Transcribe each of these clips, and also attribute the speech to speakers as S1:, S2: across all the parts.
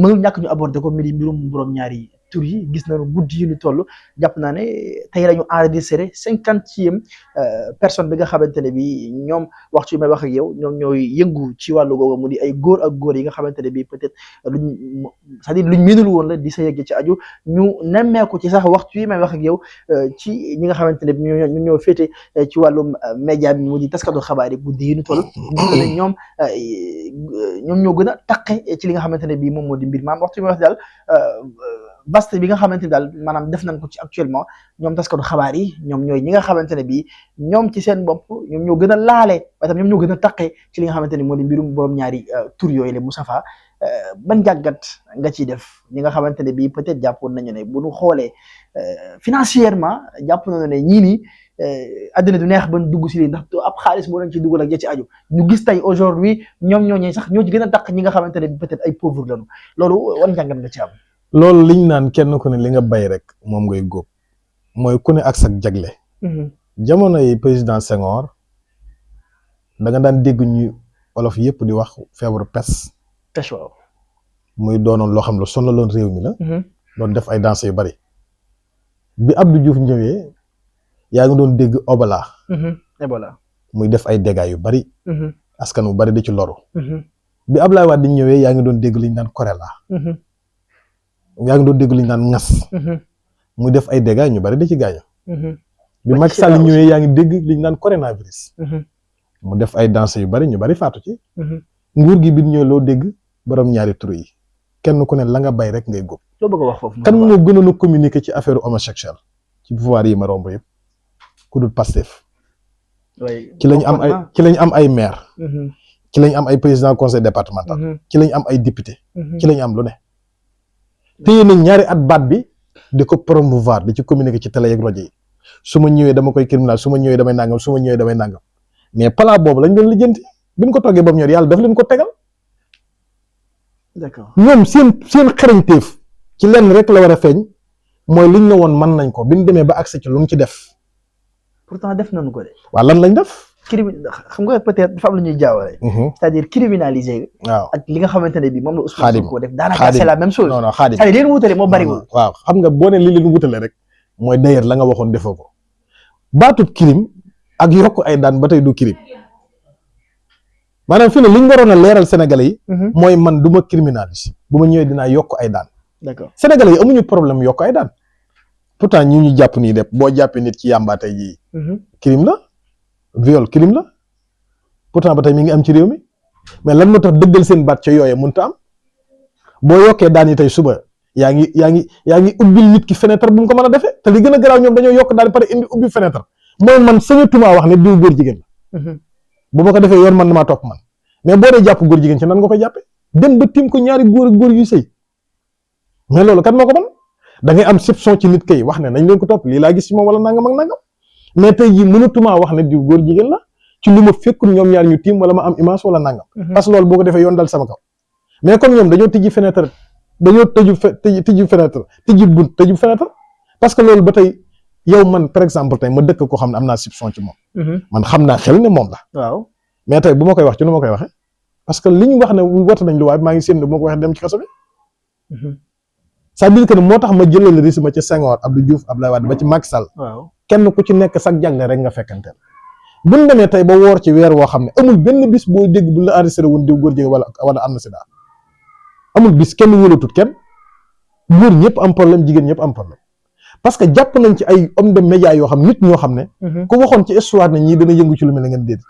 S1: mënul ñàkk ñu aborder ko mbirum borom ñaari tur yi gis nañu guddi yi ñu toll jàpp naa ne tey la ñu enregistré 50e personne bi nga xamante ne bi ñoom waxtu yi may wax ak yow ñoom ñooy yëngu ci wàllu googu mu di ay góor ak góor yi nga xamante ne bi peut-être c'est-à-dire luñ miinul woon la di sa yëgg ci aju ñu nemmeeku ci sax waxtu yi may wax ak yow ci ñi nga xamante ne bi ñoo féete ci wàllum média bi mu di taskatu xabaar yi guddi yi ñu toll gis na ñoom ñoo gën a taqe ci li nga xamante ne bi moom moo di mbir maam waxtu yi may wax daal vaste bi nga xamante ni daal maanaam def nañ ko ci actuellement ñoom taskatu xabaar yi ñoom ñooy ñi nga xamante ne bii ñoom ci seen bopp ñoom ñoo gën a laale waaye tam ñoom ñoo gën a taqee ci li nga xamante ni moo di mbirum borom ñaari tur yooyu la Moustapha ban jàngat nga ciy def ñi nga xamante ne bii peut-être jàppoon nañu ne bu ñu xoolee financièrement jàpp nañu ne ñii nii àddina du neex ban dugg si lii ndax ab xaalis moo leen ci dugal ak ja ci aju ñu gis tey aujourd'hui ñoom ñooñee sax ñoo ci gën a taq ñi nga xamante ne peut-être ay pauvre lañu loolu wan jàngat nga ci am.
S2: loolu liñ naan kenn ku ne li nga bay rek moom ngay góob mooy ku ne ak sa jagle. jamono yi président Senghor da nga daan dégg ñu olof yëpp di wax feebaru pes.
S1: waaw.
S2: muy doonoon loo xam ne sonaloon réew mi la. doon def ay danse yu bari. bi Abdou Diouf ñëwee yaa ngi doon dégg Ebola.
S1: Ebola.
S2: muy def ay dégâts yu bari. askan wu bari di ci loru. bi Abdoulaye Wade di ñëwee yaa ngi doon dégg liñ naan choléra. yaa ngi doon dégg li ñu naan ngas. muy def ay dégâts ñu bari da ci gaañu. bi Macky Sall ñëwee yaa ngi dégg li ñu naan coronavirus. mu def ay danse yu bari ñu bari faatu ci. nguur gi bi ñëw loo dégg borom ñaari tur yi kenn ku ne la nga bay rek ngay góob.
S1: loo bëgg a wax foofu.
S2: kan moo gënoon a communiquer ci affaire homosexuel ci pouvoir yi ma romb yëpp ku dul Pastef. ci lañ am ay maire. ci lañ am ay président conseil départemental. ci lañ am ay député. ci lañ am lu ne. téye nañ ñaari at baat bi di ko promouvoir di ci communiquer ci télé ak rajo yi su ma ñëwee dama koy criminal su ma ñëwee damay nangam su ma ñëwee damay nangam mais plan boobu lañ doon lijjanti bi ñu ko toggee ba mu ñor yàlla daf leen ko tegal.
S1: d'accord
S2: ñoom seen xarañteef ci lenn rek la war a feeñ mooy liñ ne woon mën nañ ko bi ñu demee ba accès ci lu mu ci def.
S1: pourtant def nañu ko de.
S2: waaw lan lañ def.
S1: xam nga peut-être dafa am lu ñuy jaawale. c'est-à-dire criminaliser.
S2: waaw
S1: ak li nga xamante ne bii moom la Ousmane
S2: Xaadim
S1: Sonko def daanaka c'est la même chose.
S2: non Xaadim
S1: c'est-à-dire leen wutale moo bariwul.
S2: waaw xam nga boo ne li leen wutale rek mooy d'ailleurs la nga waxoon defoo ko baatut crime ak yokk ay daan ba tey du crime maanaam fi ne li ñu waroon a leeral Sénégalais yi. mooy man du ma criminaliser bu ma ñëwee dinaa yokk ay daan.
S1: d'accord
S2: Sénégalais yi amuñu problème yokk ay daan pourtant ñu jàpp nii def boo jàppee nit ci yàmbaa tey jii. crime la. viol crime la pourtant ba tey mi ngi am ci réew mi mais lan moo tax dëggal seen baat ca yooye mënut a am boo yokkee daan yi tey suba yaa ngi ubbil nit ki fenêtre bu mu ko mën a defee te li gën a garaaw ñoom dañoo yokk daan pare indi ubbi fenêtre mooy man sañatuma wax ne diw góor jigéen la. bu ma ko defee yoon man damaa topp man mais boo dee jàpp góor jigéen ci nan nga koy jàppee dem ba tim ko ñaari góor yu sëy mais loolu kan moo ko mën da ngay am soupçon ci nit kay wax ne nañ leen ko topp lii laa gis ci moom wala nangam ak nangam. mais tey jii mënatumaa wax ne diw góor jigéen la ci lu ma fekkul ñoom ñaar ñu tiim wala ma am image wala nangam. parce que loolu boo ko defee yoon dal sama kaw. mais comme ñoom dañoo tijji fenêtre tëju fenêtre parce que loolu ba tey yow man par exemple tey ma dëkk ko xam ne am naa soupçon ci moom. man xam naa xel ne moom la.
S1: waaw
S2: mais tey bu ma koy wax ci nu ma koy waxee parce que li ñu wax ne woote nañ lu waay maa ngi séen bu ma ko waxee dem ci kaso bi. c'est-à-dire que moo tax ma jëlal risque ma ci Senghor Abdou Diouf Abdoulaye Wade ba ci Macky Sall.
S1: waaw
S2: kenn ku ci nekk sax jagle rek nga fekkanteel bu ñu demee tey ba woor ci weer woo xam ne amul benn bis boo dégg bu la enregistré woon diw góor jigéen wala am na sida amul bis kenn wóolatut kenn góor ñëpp am problème jigéen ñëpp am problème parce que jàpp nañ ci ay homme de média yoo xam nit ñoo xam ne. ku waxoon ci histoire ne ñii dana yëngu ci lu mel ne ngeen déedéet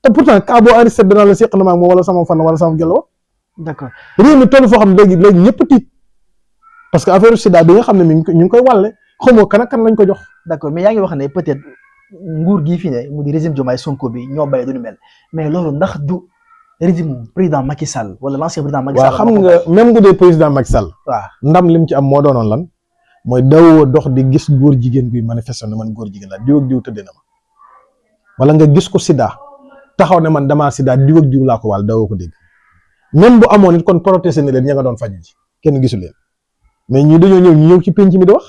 S2: te pourtant cas boo enregistré danaa la seq na ma ak moom wala sama fan wala sama gel wa.
S1: d'accord
S2: réew mi toll foo xam léegi ñëpp tiit parce que affaire sida bi nga xam ne ñu ngi koy wàlle xamoo kan ak kan lañ ko jox.
S1: d'accord mais yaa ngi wax ne peut-être nguur gii fi ne mu di régime Diomaye Sonko bi ñoo bay du ñu mel mais loolu ndax du régime président Macky Sall wala l'ancien président Macky Sall.
S2: waaw xam nga même bu dee président Macky Sall.
S1: waaw
S2: ndam lim ci am moo doonoon lan mooy dawoo dox di gis góor jigéen guy manifester ne man góor jigéen la diw ak diw tëddee na ma wala nga gis ko sida taxaw ne man damaa sida diw ak diw laa ko wàll dawoo ko dégg même bu amoon it kon protéger ne leen ña nga doon faju ji kenn gisu leen mais ñii dañoo ñëw ci penc mi di wax.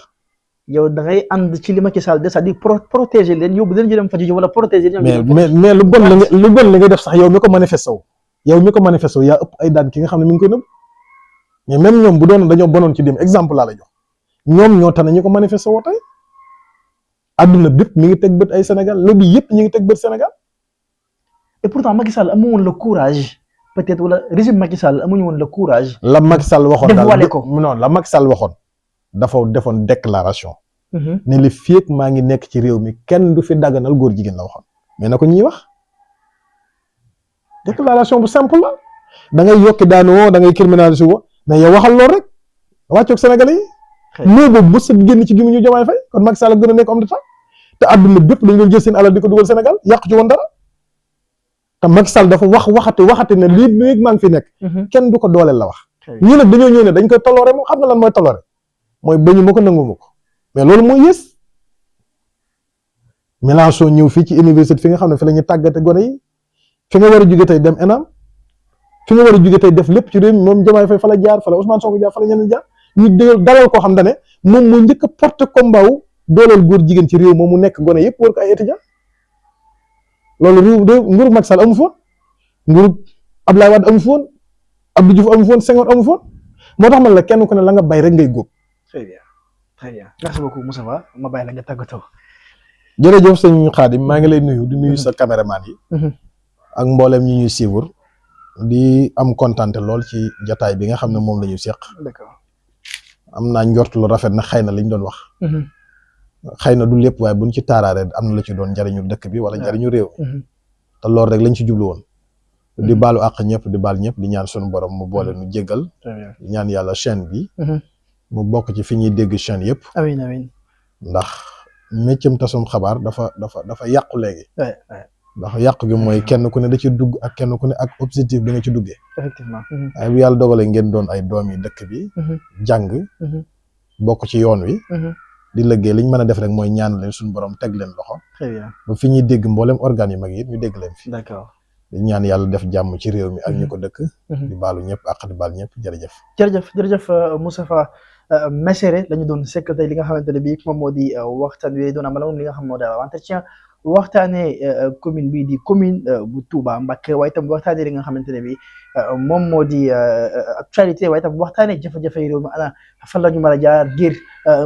S1: yow da ngay ànd ci li Macky Sall de c'est-à-dire protéger leen yóbbu leen jëm faju ji wala protéger leen.
S2: mais lu bon la ngay def sax yow mi ko manifesté wu yaa ëpp ay daan ki nga xam ne mi ngi koy nëbb mais même ñoom bu doon dañoo bonoon ci dem exemple laa la jox ñoom ñoo tane ñu ko manifester woo tey àdduna bépp mi ngi teg bët ay Sénégal lobby yëpp ñu ngi teg bët Sénégal.
S1: et pourtant Macky Sall amu woon le courage peut-être wala régime Macky Sall amuñu woon le courage.
S2: la Macky Sall waxoon
S1: dévoilé ko
S2: non la Macky Sall waxoon dafa defoon déclaration. ne li fii ak maa ngi nekk ci réew mi kenn du fi daganal góor jigéen la waxoon mais na ko ñuy wax déclaration bu simple la da ngay yokki daanu woo da ngay criminaliser woo mais yow waxal lool rek wàccoog Sénégalais yi. moo boobu bu sa génn ci gémmiñu Diomaye Faye kon Macky Sall gën a nekk homme d'état te àdduna bépp dañ doon jël seen alal di ko dugal Sénégal yàqu ci woon dara te Macky Sall dafa waxati ne lii léegi maa ngi fi nekk. kenn du ko dooleel la wax. ñii nag dañoo ñëw ne dañ koy toloore moom xam nga lan mooy toloore mooy bañu ma ko nangu ma ko mais loolu mooy yées Mélenchon ñëw fii ci université fi nga xam ne fi la ñuy tàggate gone yi fi nga war a jóge tey dem ENAM fi nga war a jóge tey def lépp ci réew mi moom Diomaye Faye fa la jaar fa la Ousmane Sonko jaar fa la ñeneen jaar ñu dalal koo xam ne moom moo njëkk a porte combat wu dooleel góor jigéen ci réew moom mu nekk gone yëpp war ko ay étudiant loolu nguuru Macky Sall amu foon nguuru Abdoulaye Wade amu foon Abdou Diouf amu foon Senghor amu foon moo tax man la kenn ku ne la nga bay rek ngay góob.
S1: très bien très bien merci beaucoup Moustapha ma bàyyi la nga tàggatoo.
S2: jërëjëf sëñ Khadim maa ngi lay nuyu di nuyu sa caméraman yi. ak mboolem ñi ñuy suivre di am kontaan lool ci jataay bi nga xam ne moom la ñu seq.
S1: d'accord
S2: am naa njort lu rafet na xëy na liñ doon wax. xëy na du lépp waaye buñ ci taaraare am na la ci doon njariñu dëkk bi wala njariñu réew te loolu rek lañ ci jublu woon di baalu àq ñëpp di baal ñëpp di ñaan suñu borom mu boole nu jéggal di ñaan yàlla chaîne bi mu bokk ci fi ñuy dégg chaîne yëpp
S1: amiin amiin
S2: ndax méccam tasum xabaar dafa yàqu léegi ndax yàqu gi mooy kenn ku ne da ci dugg ak kenn ku ne ak objectif bi nga ci duggee
S1: effectivement
S2: waaye bu yàlla dogalee ngeen doon ay doom yi dëkk bi jàng bokk ci yoon wi di liggéey liñ mën a def rek mooy ñaan leen suñu borom teg leen loxo.
S1: très bien
S2: ba fi ñuy dégg mboolem organes yu mag yi ñu dégg leen fi.
S1: d'accord
S2: di ñaan yàlla def jàmm ci réew mi ak ñu ko dëkk. di baalu ñëpp ak di baal ñëpp jërëjëf.
S1: jërëjëf Moustapha Messere la ñu doon sekk tey li nga xamante ne bii moom moo di waxtaan wi doon amal li nga xam moo di entretien waxtaanee commune bii di commune bu Touba Mbacké waaye itam waxtaanee li nga xamante ne bii moom moo di actualité waaye itam waxtaanee jafe-jafe yi réew mi ana fan la ñu mën a jaar ngir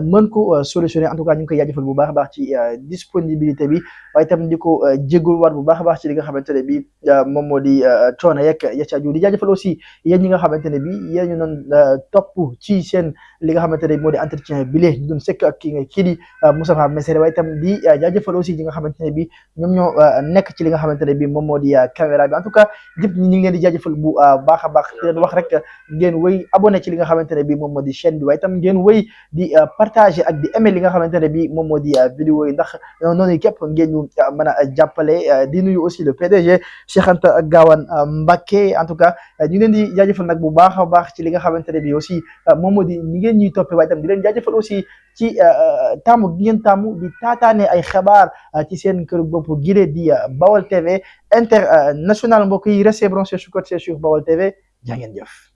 S1: mën ko solutionner en tout cas ñu ngi koy jaajëfal bu baax a baax ci disponibilité bi waaye itam di ko jégalu waat bu baax a baax ci li nga xamante ne bii moom moo di coono yeeg ya ca aju di jaajëfal aussi yéen ñi nga xamante ne bii yéen ñu doon topp ci seen li nga xamante ne moo di entretien bi lee ñu doon sekk ak kii di Moustapha Messere waaye itam di jaajëfal aussi ñi nga xamante ne bii ñoom ñoo nekk ci li nga xamante ne bii moom moo di caméra bi en tout cas ñëpp ñi ngi leen di jaajëfal bu baax a baax di leen wax rek ngeen wéy abonné ci li nga xamante ne bii moom moo di chaîne bi waaye itam ngeen wéy di partager ak di aimer li nga xamante ne bii moom moo di vidéo yi ndax noonu képp ngeen ñu mën a jàppale di nuyu aussi le PDG Cheikh Anta Gawane Mbacké en tout cas ñu leen di jaajëfal nag bu baax a baax ci li nga xamante ne bii aussi moom moo di ni ngeen ñuy toppee waaye itam di leen jaajëfal aussi ci taamu gi ngeen taamu di taataane ay xibaar ci seen kër bopp gile di Baol TV international mbokk yi restez branchés sur Baol TV jaa ngeen jëf